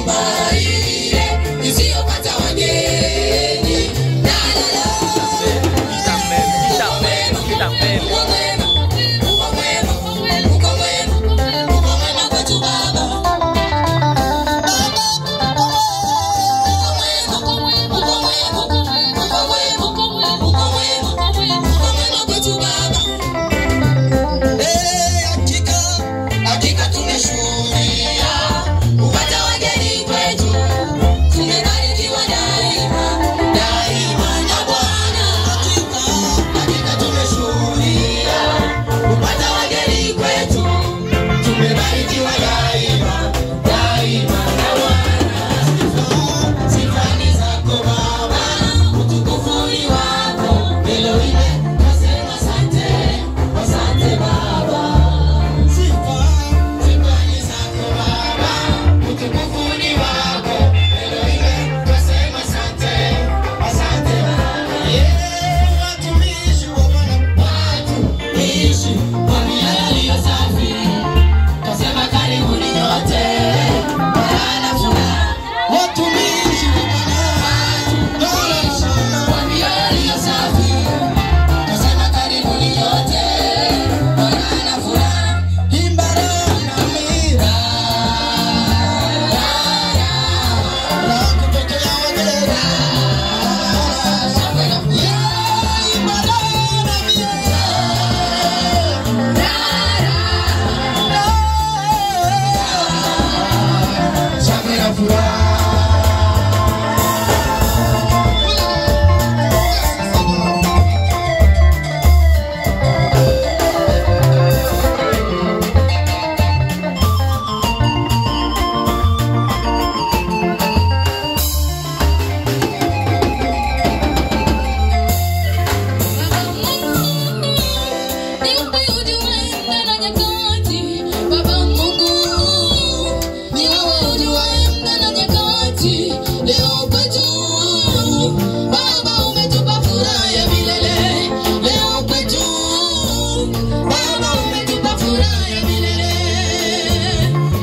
nyumba ile isiyopata wageni. La la la. Pita mbele, pita mbele, pita mbele. Uko mwema, uko mwema, uko mwema, uko mwema kwetu Baba. Uko mwema, uko mwema, uko mwema, uko mwema, uko mwema kwetu Baba. Hakika, hakika tumeshuhudia kupata wageni kwetu. Tumebarikiwa daima, daima na Bwana. Hakika, hakika tumeshuhudia kupata wageni kwetu. Tumebarikiwa daima, daima na Bwana. Sifa ni zako Baba, utukufu ni wako. Elohim, nasema asante, asante Baba. Sifa ni zako Baba, utukufu ni wako. Elohim, nasema asante, asante Baba. Watumishi wa Bwana, watumishi wa mioyo iliyo safi, tasema karibuni nyote, Bwana na furaha. Watumishi wa Bwana, Watumishi wa mioyo iliyo safi, tasema karibuni nyote, Bwana na furaha. Imba na mira, na kupokea wageni. Shangwe na furaha. Imba na mira, Shangwe na furaha. Baba Mungu, ni wewe ujuaye muda na nyakati. Leo kwetu Baba umetupa furaha ya milele. Leo kwetu Baba umetupa furaha ya milele.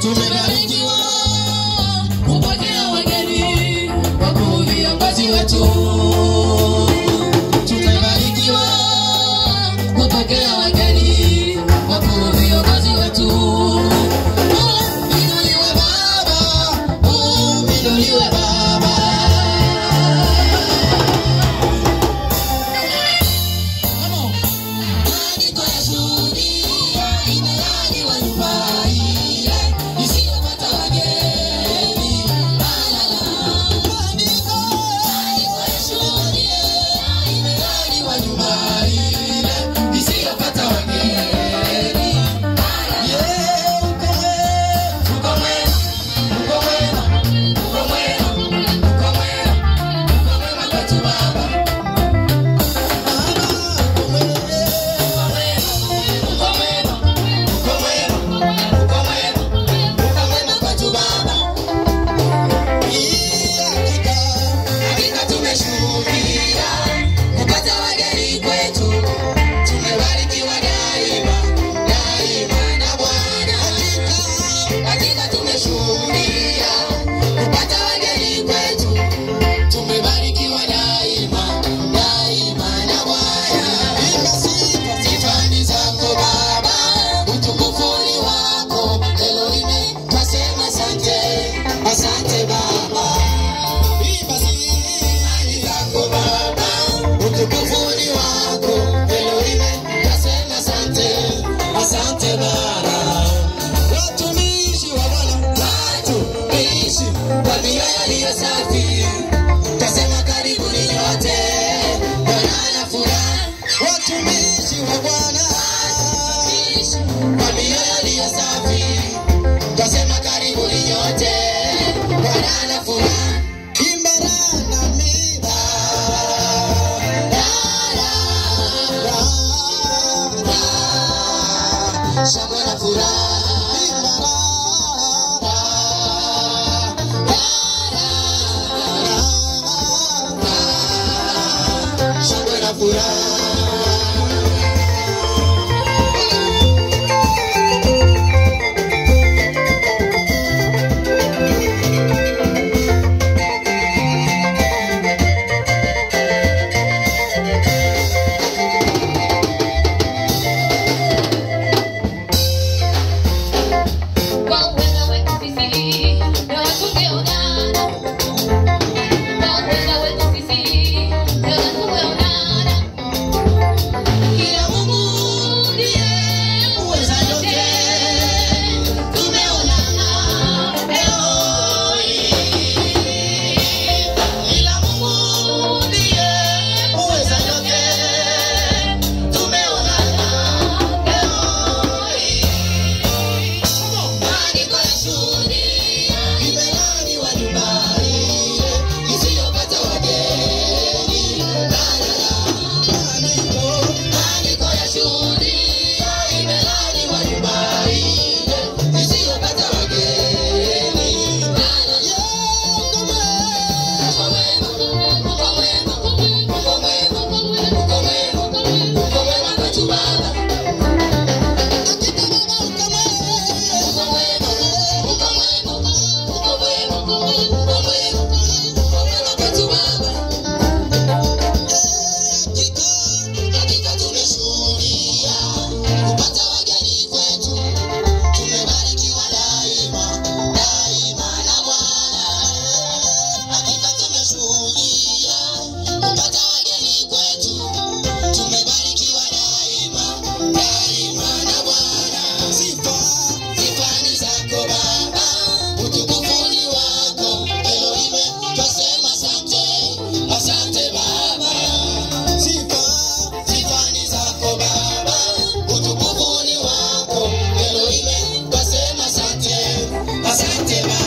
Tumebarikiwa kupokea wageni wakuu, viongozi wetu. Tumebarikiwa kupokea wageni wakuu, viongozi wetu. Inuliwe Baba, oh, inuliwe Baba. Come on. Maandiko yashuhudia, imelaaniwa nyumba ile isiyopata wageni. La, la, la. Maandiko yashuhudia, imelaaniwa nyumba ile isiyopata wageni. Uko mwema, Uko mwema, uko mwema, uko mwema, uko mwema, uko mwema kwetu Baba. Baba, uko mwema. Uko mwema, uko mwema, uko mwema, uko mwema kwetu Baba. Hakika, Hakika tumeshuhudia kupata wageni kwetu. Tumebarikiwa daima, daima na Bwana. Hakika tumeshuhudia kupata wageni kwetu. Tumebarikiwa daima, daima na Bwana. Imba sifa, Sifa ni zako Baba, utukufu ni wako. Elohim, twasema asante, asante Baba. Imba sifa, Ni zako Baba, utukufu ni wako. Elohim, twasema asante, asante Baba. Watumishi wa Bwana, Watumishi wa mioyo iliyo safi, twasema karibuni nyote, Bwana ana furaha. Watumishi wa Bwana, Kwa mioyo iliyo safi, twasema karibuni nyote, Bwana ana furaha. Imba na mira, Shangwe na furaha. Shangwe na furaha. Imba Asante Baba.